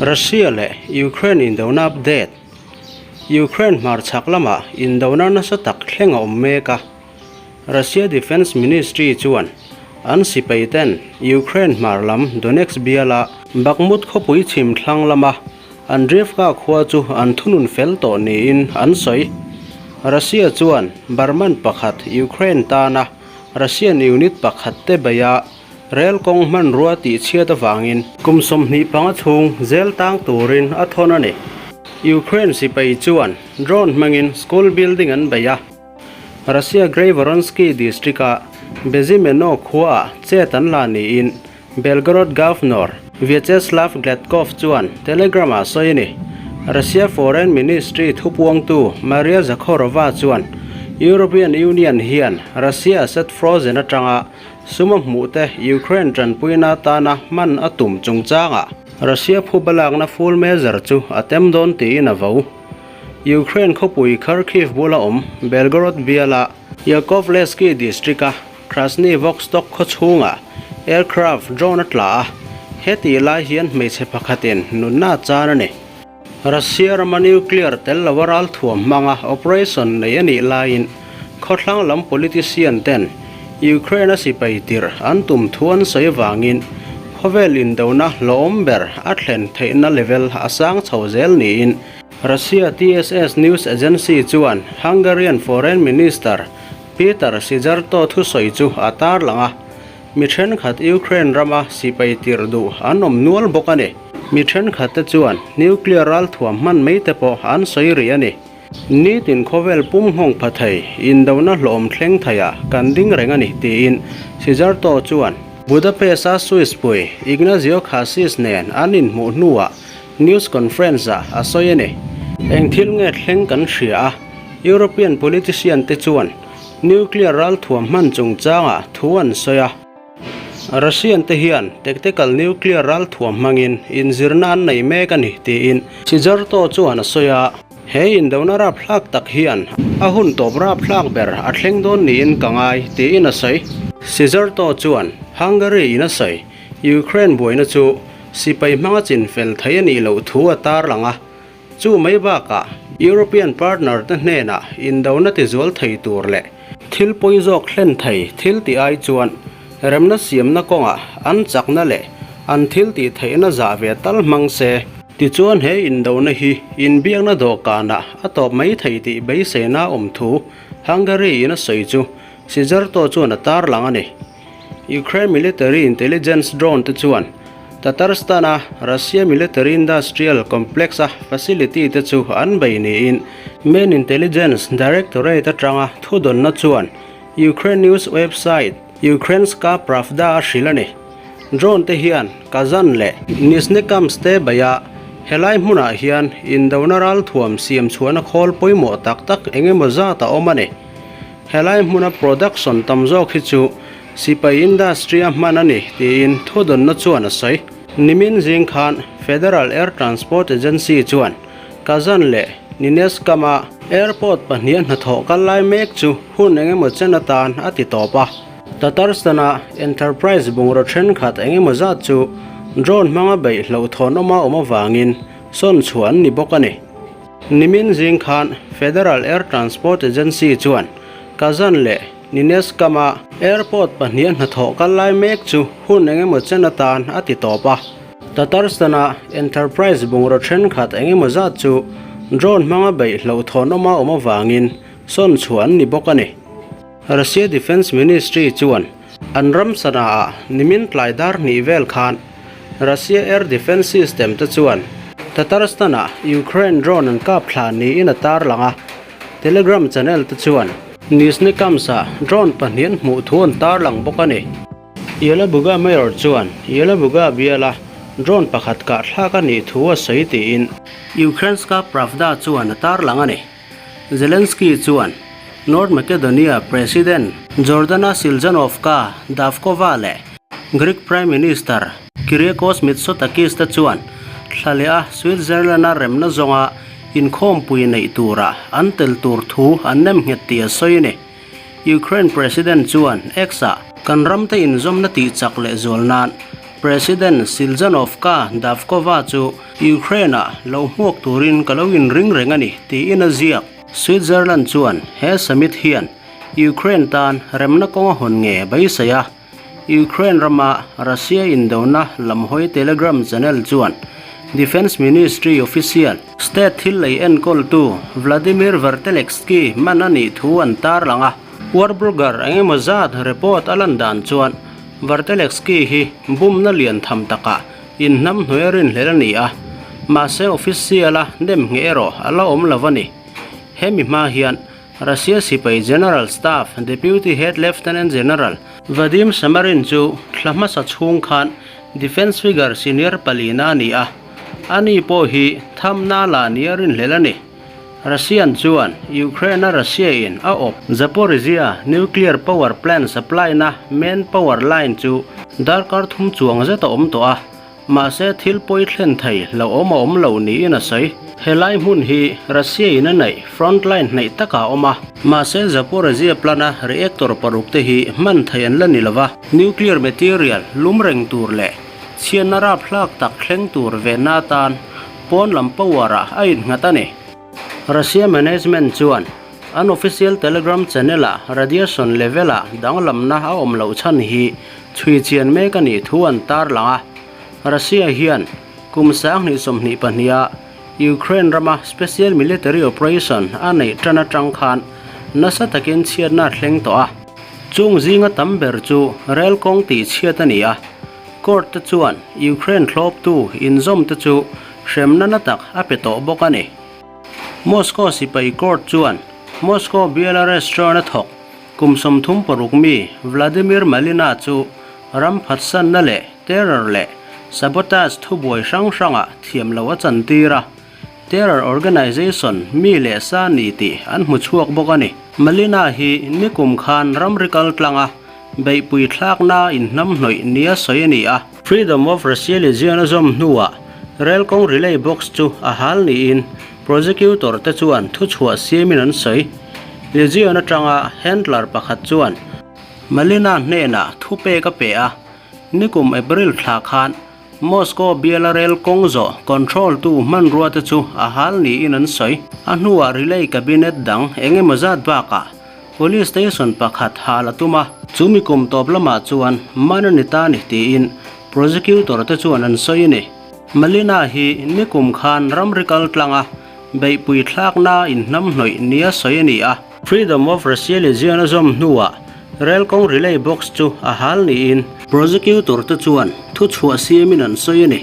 Russia leh Ukraine indona update, Ukraine hmarchhak lamah indona nasa tak thleng a awm mek a, Russia Defence Ministry chuan an sipai ten Ukraine hmar lam Donetsk biala Bakhmut khawpui chhim thlang lama Andriivka khua chu an thunun fel tawh niin an sawi. Russia chuan Barman pakhat Ukraine tana Russian unit pakhat te beia rel kawng hmanrua tihchhiat avangin kum 25 chhung zel tang turin a thawn a ni. Ukraine sipai chuan drone hmangin school building an bei a. Russia Grayvoronsky district-a Bezimeno khuaah chet an la niin Belgorod Governor Vyacheslav Gladkov chuan Telegram-ah sawi a ni. Russia Foreign Ministry thupuangtu Maria Zakharova chuan European Union hian Russia asset frozen atanga sum a hmuhte Ukraine tanpuina atana hman a tum chungchangah Russia phuba lakna full measure chu a tem dawn tiin a vo. Ukraine khawpui Kharkiv bula awm Belgorod biala Yakovlevsky district-a Krasny Vostok khaw chhungah aircraft drone a tla a, hetih lai hian hmeichhe pakhatin nunna a chan a ni. Russia rama nuclear tel lova ralthuam hmanga operation nei a nih laiin khawthlang lam politician ten Ukraine-a sipai tirh an tum thu an sawi avangin khawvel indona hlawhawm ber a thlen theihna level a sang chho zel niin Russia TASS news agency chuan Hungarian Foreign Minister Peter Szijjarto thusawi chu a tarlang a, mi thenkhat Ukraine rama sipai tirh duh an awm nual bawk a ni. Mi thenkhat te chuan nuclear ralthuam hman mai te pawh an sawi rih a ni. Nitin khawvel pum nghawng pha thei indona hlawm thleng theiah kan ding reng a ni tiin Szijjarto chuan Budapest-a Swiss pui Ignazio Cassis nen an inhmuh hnuah News conference-ah a sawi a ni. Eng thil nge thleng kan hria a, European politician te chuan nuclear ralthuam hman chungchangah thu an sawi a. Russian te hian tactical nuclear ralthuam hmangin inzirna an nei mek a ni tiin Szijjarto chuan a sawi a. He indona rapthlak tak hian a hun tawp rapthlak ber a thleng dawn niin ka ngai tiin a sawi. Szijjarto chuan Hungary in a sawi. Ukraine buaina chu sipai hmanga chin fel thei a nih loh thu a tarlang a, chu mai bakah European partner te hnenah indona tizual thei tur leh thil pawi zawk hlen thei thil tih ai chuan remna siamna kawngah an chakna leh an thil tih theihna zah ve tal hmang se. Tichuan he indona hi inbiakna dawhkanah a tawp mai thei tih beiseina awm thu Hungary in a sawi chu Szijjarto chuan a tarlang a ni. Ukraine military intelligence drone te chuan Tatarstan-a Russia military industrial complex-a facility te chu an bei niin Main Intelligence Directorate atanga thudawnna chuan Ukraine news website Ukrainska Pravda a hrilh a ni. Drone te hian Kazan leh Nizhnekamsk te beia helai hmunah hian indona ralthuam siam chhuahna khawl pawimawh tak tak engemaw zat a awm a ni. Helai hmuna production tam zawk hi chu sipai industry a hman a ni tiin thudawnna chuan a sawi. Nimin zing khan Federal Air Transport Agency chuan Kazan leh Nineskam-a airport pahniha hnathawh kal lai mek chu hun engemaw chen atan a ti tawp a. Tatarstan-a enterprise bungraw thenkhat engemaw zat chu drone hmanga beih hlauhthawn awma awm avangin sawn chhuah an ni bawk a ni. Nimin zing khan Federal Air Transport Agency chuan Kazan leh Nineskam-a airport pahniha hnathawh kal lai mek chu hun engemaw chen atan a ti tawp a. Tatarstan-a enterprise bungraw thenkhat engemaw zat chu drone hmanga beih hlauhthawn awma awm avangin sawn chhuah an ni bawk a ni. Russia Defence Ministry chuan an ram Sanaa-ah nimin tlai dar hnih vel khan Russia Air Defence System te chuan Tatarstan-ah Ukraine drone an kap thla niin a tarlang a, Telegram channel te chuan Nizhnekamsk-ah drone pahnih an hmuh thu an tarlang bawk a ni. Yelabuga Mayor chuan Yelabuga biala drone pakhat kah thlak a nih thu a sawi tiin Ukrainska Pravda chuan a tarlang a ni. Zelensky chuan North Macedonia President Jordana Siljanovka Davkova leh Greek Prime Minister Kyriakos Mitsotakis te chuan thla leh a Switzerland-a remna zawnga inkhawmpui neih tura an tel tur thu an nem nghet tih a sawi a ni. Ukraine President chuan X-ah, Kan ramte inzawmna tih chak leh zual nan. President Siljanovka Davkova chu Ukraine-ah lo hmuak turin ka lo inring reng a ni, tiin a ziak. Switzerland chuan he summit hian Ukraine tan remna kawng a hawn nge beisei a, Ukraine rama Russia indona lamhawi Telegram channel chuan Defence Ministry official, state thil lei enkawltu Vladimir Vertelexky man a nih thu an tarlang a. Warburger eng emaw zat report a lan dan chuan Vertelexky hi bumna lian tham takah inhnamhnuai a rinhlelh a ni a, mahse official-a nem ngheh erawh a la awm lo a ni. Hemi hma hian Russia sipai General Staff Deputy Head Lieutenant General Vadim Samarin chu thla hmasa chhung khan Defence Figure Senior palina a ni a, ani pawh hi thamna la nia rinhlelh a ni. Russian chuan Ukraine-a Russia-in a awp Zaporizhzhia nuclear power plant supply-na main power line chu darkar thum chuang zet a awm tawh a, Mahse thil pawi thlen thei lo awm a awm lo niin a sawi. Helai hmun hi Russia in a neih front line hnaih takah a awm a. Mahse Zaporizhzhia plant a reactor paruk te hi hman thei an la ni lova. Nuclear material lum reng tur leh chhiatna rapthlak tak thleng tur venna atan pawn lam power ah a innghat a ni. Russia management chuan an official Telegram channel ah radiation level ah danglamna a awm loh chhan hi chhui chian mek a nih thu an tarlang a. Russia hian kum 2022 ah Ukraine rama special military operation a neih tan atang khan nasa takin chhiatna a thleng tawh a. Chung zinga tam ber chu rel kawng tih chhiat a ni a. Court te chuan Ukraine thlawptu inzawm te chu hremna na tak a pe tawh bawk a ni. Moscow sipai court chuan Moscow biala restaurant a thawk kum 36 mi Vladimir Malina chu ram phatsanna leh terror leh sabotage thubuai hrang hrangah thiam lo a chantir a, terror organization mi leh sa ni tih an hmu chhuak bawk a ni. Malina hi nikum khan ramri kal tlanga beihpui thlakna inhnamhnawih nia sawi a ni a. Freedom of Russia Legion a zawm hnuah rel kawng relay box chu a hal niin prosecutor te chuan thuchhuah siamin an sawi. Legion atanga handler pakhat chuan Malina hnenah thupek a pe a, nikum April thla khan Moscow biala rel kawng zawh control tu hmanrua te chu a hal niin an sawi. A hnuah relay cabinet dang eng emaw zat bakah Police station pakhat hal a tum a. Chu mi kum tawp lamah chuan man a ni ta ni tiin prosecutor te chuan an sawi a ni. Malina hi nikum khan ramri kal tlanga beihpui thlakna inhnamhnawih nia sawi a ni a. Freedom of Russia Legion a zawm hnuah rel kawng relay box chu a hal niin prosecutor te chuan thuchhuah siamin an sawi a ni.